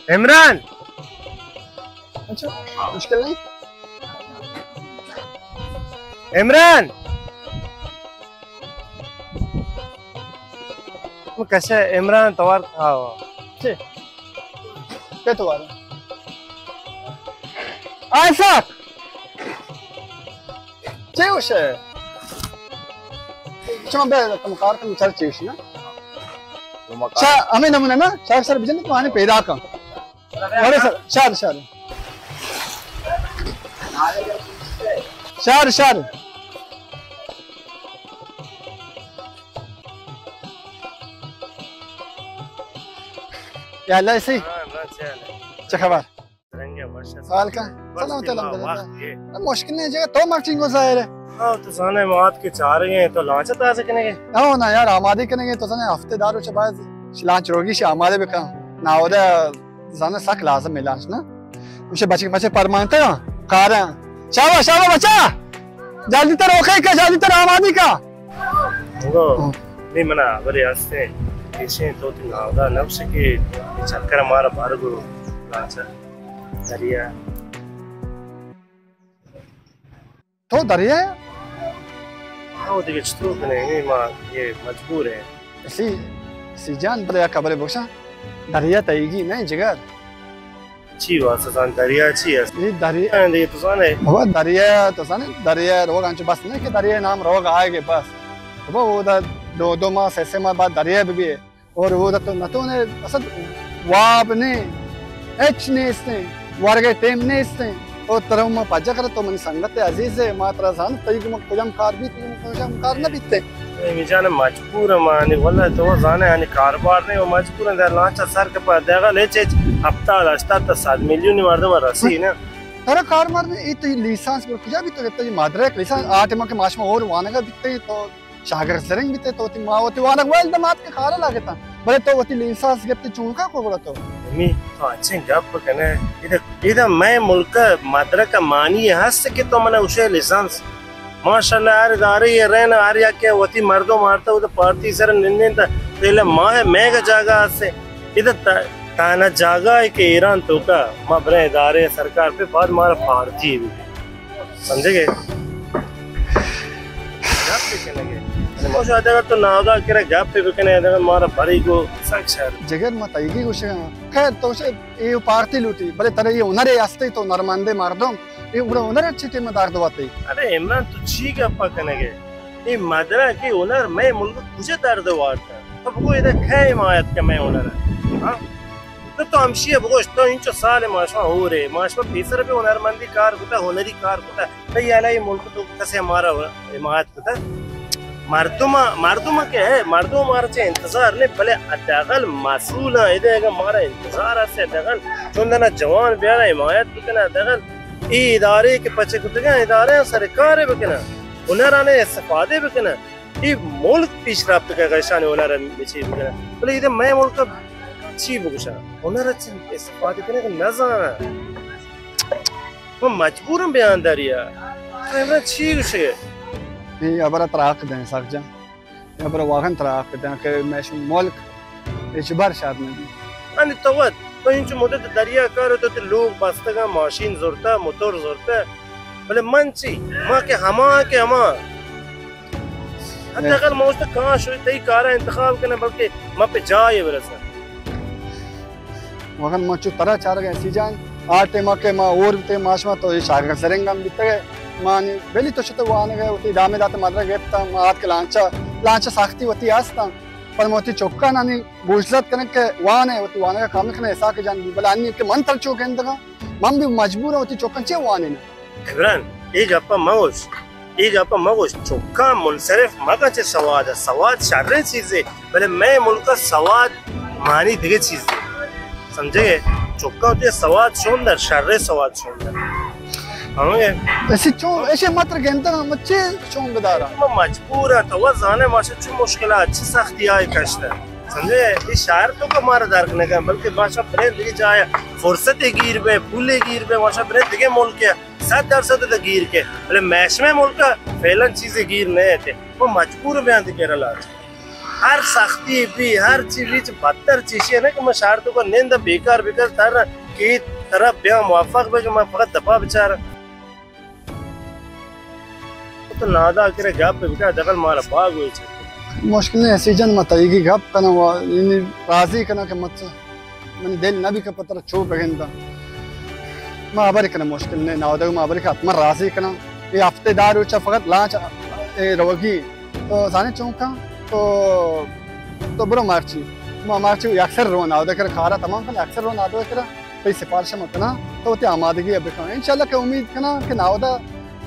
عمران! اچھا، مشکل نہیں۔ عمران! کسے عمران توار کھاؤ۔ چے؟ کئے توار؟ آسک! چے گوشے؟ شما بیا، تم کار کن، چل چے گوشی نا؟ شا، ہمیں نمونہ نا، شاہ سر بجن تو آنے پیدا کن۔ ارے سر، شاد، شاد۔ شاد، شاد۔ یا اللہ، ایسی؟ ہاں، اللہ، اچھا ہے۔ چہ خبر؟ رنگ ہے، وش ہے۔ حال کا؟ بس سلامت، اللہ، الحمدللہ۔ وقت یہ۔ مشکل نہیں، جگہ تو مرچی گزارے۔ ہاں، تو زانے مات کے چار گئے، تو لانچ تازہ کرنے گئے؟ ہاں نا یار، آمادی کرنے گئے، تو زانے ہفتے دار چہ بعد لانچ روگی شی آمادہ بکن۔ ناودا زاناں سک لازم ایں لانچ نا۔ ہمشہ بچک بچک پرمانتگ آں، کار آں۔ شاباش، شاباش بچا! جلدی تر اوکے کہ جلدی تر آمادی کا۔ ہنگو، ہاں۔ نی منا ہبرے ہستیں۔ ایشیں تو وتی ناودا نبش کہ چکر مارا بارگو لانچ دریا۔ تو دریا ءَ؟ ہاں، دگہ چطور کنیں؟ اے ما یہ مجبور ہیں۔ اسی، اسی جان، بلے یک خبرے بگشاں، دریا تئیگی نہ جگر۔ چی واسطہ زان دریا چی است؟ اے دریا۔ ہاں، دگہ تو زانے۔ بابا، دریا تو زانے، دریا روگ انچو بس نہ کہ دریا نام روگ آئے گے بس۔ بابا، وہ دا دو، دو ماہ، سے، سے ماہ بعد دریا بھی، بھی ہے۔ اور وہ تو نہ تو نے اصل واب نے، ہچ نیستیں، ورگے ٹیم نیستیں۔ اور ترا ما پجا کرے تو منی سنگت عزیز ہے، ما ترا زان، تئی گم کجام کار بیت، تئی گم کجام کار نہ بیتے۔ اے می جان مجبور مانی، واللہ تو زانے آنی کاروبار نے، وہ مجبور ہیں، در لانچا سر کے پا دیگا لے چیچ، ہفتاد، ہشتاد تا صد میلیون مردم رسی نا۔ ترا کار مار نے، اے تو لیسانس پر کجا بیت، تو مدرک لیسانس، آ ٹائم کہ ماشما اور وانگا بیتے تو شاگرد زرنگ بیتے تو وتی ما وتی وانگ ویل دمات کے کارا لاگتا، بلے تو وتی لیسانس گپتی چونکا کو گڑا تو؟ امی تو اچھے گپ کنے، ادا، ادا مئے ملک مدرک مانی ہست کہ تو منا اوشے لیسانس؟ ماشاءاللہ ہر ادارے یہ رہنا، ہر یک کے وتی مردم مارتا، وہ تو پارتی سر نندین تا، تیلے ماہ میگا جاگا ہستے۔ ادا تا-، تانا جاگا ہے کہ ایران توکا ما برے ادارے سرکار پہ بعد مارا پارتی بھی۔ سمجھے گئے؟ گپ بکنے گئے۔ ما شاید اگر تو ناودا کرے گپ بکنے، اگر مارا بری گو سک شر۔ جگر ما تئیگی گوشگا۔ خیر، تو شے اے پارتی لوٹی، بلے ترے یہ ہنرے ہستے تو ہنرمندے مردم، اے گڑا ہنر اچھی ٹیم دار دواتے۔ ارے عمران، تو چی گپا کنے گئے؟ اے مدرک، اے ہنر مئے ملک کجا درد وارتا؟ تو بگو ادا کئے حمایت کہ مئے ہنر؟ ہاں؟ تو، تو ہمشی بگوش، تو انچو سال ماشما ہورے، ماشما پیسر بھی ہنرمندی کار کتا، ہنری کار کتا، تئی علاوہ اے ملک تو کسے ہمارا حمایت کتا؟ مردم، مردم کہ ہے، مردم مارا چے انتظار نے، بلے حداقل مسئول ہیں، ادے اگر مارا انتظار ہے، حداقل چون دنا جوان بیارا حمایت بکنا، حداقل اے ادارے کہ پچے کتگاں، ادارے سرکار بکنا، ہنرانے استفادہ بکنا۔ اے ملک پیش رفت کہ گشان ہنر بچی بکنا۔ بلے ادا مئے ملک چی بگوشاں؟ ہنر چی استفادہ کنے کہ نزانا۔ من مجبورم بیان داریا۔ تو امرا چی گوشے؟ اے ہبرا ترا حق دیں سک جان۔ اے ہبرا واقعاً ترا حق دیں کہ مئے شمئے ملک ہچبر شر نہ بیت۔ انی تو وت، تو انچو مدت دریا کار تو تی لوگ بستگاں، ماشین زرتا، موتور زرتا۔ بلے من چی؟ ما کہ ہما کہ ہما۔ حداقل ما اوشتا کاش تئی کارا انتخاب کنے، بلکہ ما پہ جاہے برساں۔ واقعاً ما چو ترا چارگ ءَ سی جان، آ ٹائم ءَ کہ ما اور بوتیں، ما شما تو اے شاگرد زرنگ ہم بیتگ ئے، ما نی بلی تو شت وانگ ءَ، وتی دامے دات مدرک گپت، ما آتک لانچ ءَ، لانچ ءَ سختی وتی ہست انت، پر ما وتی چکانانی گوشزد کنگ کہ وان ئے، وتی وانگ ءَ کامل کن ئے، اسحاق جان بی، بلے انی کہ من ترا چو گندگ آں، من بھی مجبور آں وتی چکاں چے وانیناں۔ عمران، اے گپ ءَ مہ گوش، اے گپ ءَ مہ گوش، چکاں منصرف مہ کن چہ سواد ءَ۔ سواد شریں چیزے، بلے مئے ملک ءَ سواد معنی دگہ چیزے۔ سمجھے؟ چکاں وتی سواد شون در، شریں سواد شون در۔ ہمے؟ ایشی چون، ایشی متر گندن ہم چے چون بدارا؟ ما مجبور آں، تو زانے ما چو مشکلات، چی سختی آئی کشتہ۔ سمجھے؟ اے شہر تو کہ مارا درک نہ کن، بلکہ بادشاہ پلین دگہ جایا فرصتے گیر بے، پولے گیر بے، ماشا برے دگہ ملک ءَ صد درصد تہ گیر کے، بلے مئے شمئے ملک ءَ فعلاً چیزے گیر نہ اِنت۔ ما مجبور بیاں دگہ را لاچ۔ ہر سختی بی، ہر چی بی، چہ بدتر چیشی نہ کہ ما شہر توکا نند بیکار بیکار تر کہ ترا بیاں موفق بے کہ ما فقط دپا بچاراں۔ تو نادا کرے گپ بکا، دگل مارا باگ ہوئی چے۔ مشکل نہیں، ایسی جان ما تئیگی گپ کناں و یعنی راضی کناں کہ مت منی دل نہ بی کہ پتر چو بگنداں۔ ما ہبر کناں، مشکل نہیں، نادا ما ہبر کہ حتما راضی کناں۔ اے ہفتے دار روچا فقط لانچ اے روگی۔ تو زانے چون کن؟ تو، تو برو مرچی۔ ما مرچی اکثر رو نادا کرا کارا تمام کن، اکثر رو نادا کرا۔ تئی سفارش ءَ من کناں، تو وتی آمادگی ءَ بکن۔ انشاءاللہ کہ امید کناں کہ ناودا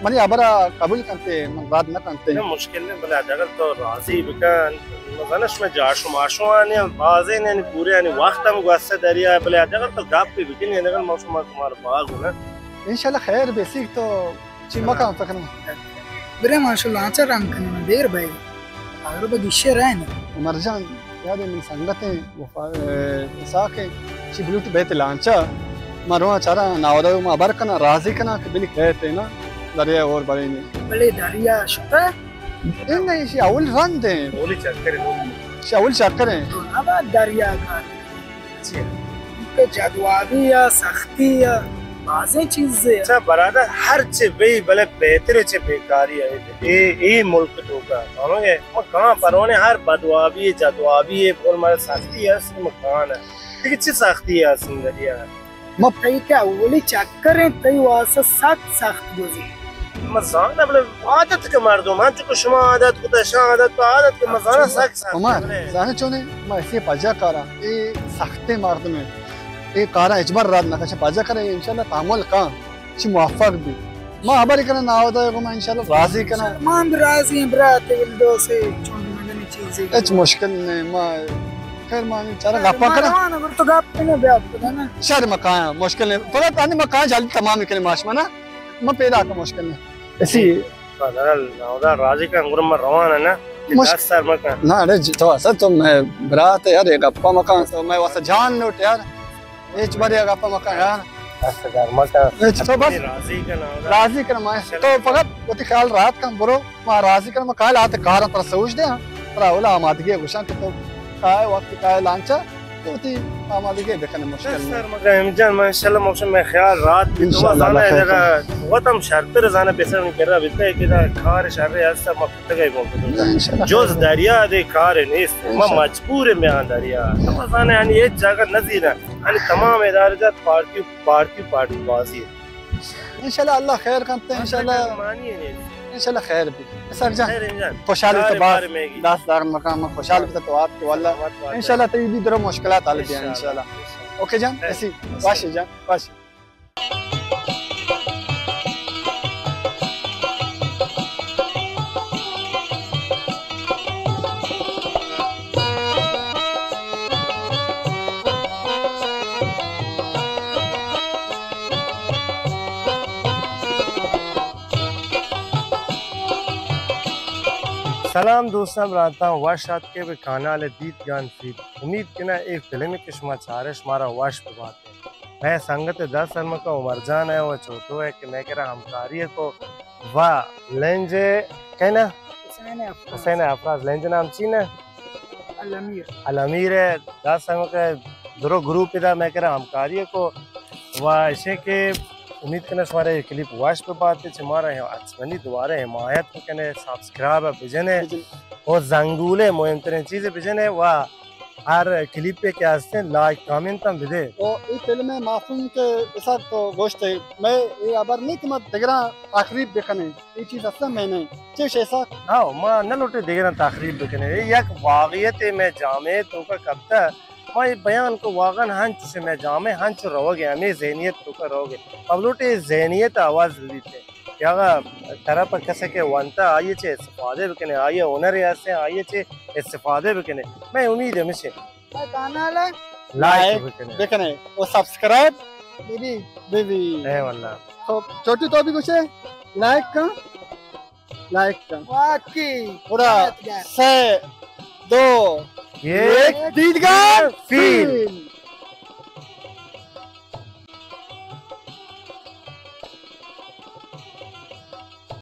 منی ہبر ءَ قبول کنتے، من رد نہ کنتے۔ نہ، مشکل نہیں، بلے حداقل تو راضی بکن۔ مزنش میں جاشو ماشو آنی، بازے نے پورے آنی وقت ہم گوستے دریا، بلے حداقل تو گپ بھی بکن، حداقل ما شما کمار باغ ہونا۔ انشاءاللہ خیر بیسی تو چی مکان فکر میں۔ برے ماشاءاللہ، آچا رنگ کنم، دیر بھائی۔ اگر بہ گیشے رہ نہ۔ عمر جان، یاد ہے من سنگت ہیں، وفا-، اے، اسحاق ہیں، چی بلوٹ بیت لانچا۔ ما رواں چارا ناودا ما ہبر کناں، راضی کناں کہ بلی کہتے نا، دریا اور بڑے نہیں۔ بلے دریا شتا؟ نہیں، نہیں، شی اول رند ہیں۔ اولی چکر ہیں۔ شی اول چکر ہیں۔ تو نہ بات دریا کا۔ چی؟ کہ جدوابی یا سختی یا بازیں چیزے۔ اچھا برادر، ہر چے بی بلے بہتر چے بیکاری ہے۔ اے، اے ملک توکا۔ ہمیں ما کہاں پرونے ہر بدوابی، جدوابی، بول مارا سختی ہے، ما کہاں ہے۔ دیکھ چی سختی ہے زندگی ہے۔ ما تئی کہ اولی چکر ہیں، تئی واسطہ سخت سخت گزی۔ ما زاناں، بلے عادت کہ مردم، ہنچو کہ شما عادت کتا، شما عادت کتا، عادت کہ ما زاناں سک سک۔ عمر، زانے چونے، ما ایسی پجا کارا، اے سختے مردم ہیں۔ اے کارا ہچبر رد نہ کشے، پجا کرے، انشاءاللہ تحمل کن، چی موفق بی۔ ما ہبر کناں ناودا گو، ما انشاءاللہ راضی کناں۔ ما ہم راضی ہیں، برات، ول دو سے چون مدنی چیزیں۔ ہچ مشکل نہیں، ما خیر ما چارا گپا کناں۔ روان اگر تو گپ کناں، بیا کناں نا۔ شر مکان مشکل نہیں، فقط آنی مکان جلدی تمام کنیں ماش منا، ما پیدا کا مشکل نہیں۔ اسی۔ ناودا راضی کن، گڑا ما روان نا۔ مش-، دست سر مکن۔ نہ، ارے جی، تو اصل تو میں برات یار، یہ گپا مکان، تو میں واسطے جان لوٹ یار۔ ہچ برے گپا مکن یار۔ دست گرم مکن۔ ہچ تو بس۔ راضی کن، ناودا۔ راضی کن، ما تو فقط وتی خیال راحت کن، برو۔ ما راضی کن، ما کال آتے کار ترا سوچ دے، ترا اولا آمادگی گوشاں کہ تو کائے وقت کائے لانچا۔ تو وتی آمادگی بکن، مشکل نہیں۔ سر، مگر امجان، ما انشاءاللہ موسم میں خیال رات بھی تو انشاءاللہ زانا اللہ ہے خیر جگہ، وقت ہم شرطر زانا بسر نہیں کرا، بیتا ہے کہ دا کار شر ہے، ایسا ما کتگا ہی بولتا تو۔ انشاءاللہ جوز خیر۔ دریا دے کار نیست، ما مجبور میں آن دریا۔ تو زانا یعنی یہ جگہ نزیرہ، یعنی تمام ادارے جات پارٹی، پارٹی، پارٹی بازی ہے۔ انشاءاللہ اللہ خیر کنت، انشاءاللہ۔ معنی ہے نہیں۔ انشاءاللہ خیر بی۔ اسحاق جان، خیر انجان۔ خوشحال تو باز۔ دست درد مکن، ما خوشحال بیتا تو آت کے واللہ۔ سلامت بات۔ انشاءاللہ تئی بھی درو مشکلات حل بیا انشاءاللہ۔ انشاءاللہ۔ اوکے جان، خیر۔ اسی، باش جان، باش۔ سلام دوستاں، براتاں، وش آتکے بہ کانال دیدگان فیڈ۔ امید کناں اے فلم کہ شما چارش مارا وش ببات۔ مئے سنگت دست سرمکا عمر جان ہے و چھوٹو ہے کہ مئے کرا ہمکاری کو و لنج کہنا حسین افراز۔ حسین افراز، لنج نام چی نا؟ الامیر۔ الامیر ہے، دست سرمکا درو گروپ دا مئے کرا ہمکاری کو و ایشے کہ امید کناں شمارا یہ کلیپ وش ببات، چہ مارا حتماً دوبارہ حمایت بکنے، سبسکرائب بجنے۔ بجنے۔ و زنگولے مہم ترین چیز بجنے و ہر کلیپ پہ کہ ہستیں لائک کامنٹ ہم بدے۔ او ای فلم معصوم کے اسحاق تو گوشت ہے، میں یہ خبر نہیں کہ میں دگراں تخریب بکنے، یہ چیز اصلا میں نہیں۔ چیش اسحاق؟ ہاں، ما نہ لوٹے دگراں تخریب بکنے۔ یہ یک واقعیت میں جامعے تو کا کبتا، ما یہ بیان کو واقعاً ہنچ سے میں جامعے ہنچ روگے، ہمیں ذہنیت تو کا روگے۔ اب لوٹے ذہنیت آواز دیتے۔ کہ آغا طرف کسے کہ ونتا آئیے چے استفادہ بکنے، آئیے ہنر ہستیں آئیے چے استفادہ بکنے۔ میں امید ہمیشہ کانال لائک لائک بکنے۔ بکنے و سبسکرائب بی بی۔ بی بی۔ اے واللہ۔ تو چھوٹو تو بھی کچھ لائک کن، لائک کن۔ واقعی۔ پورا۔ سے، دو، یہ ایک دیدگار فیل۔ فیل۔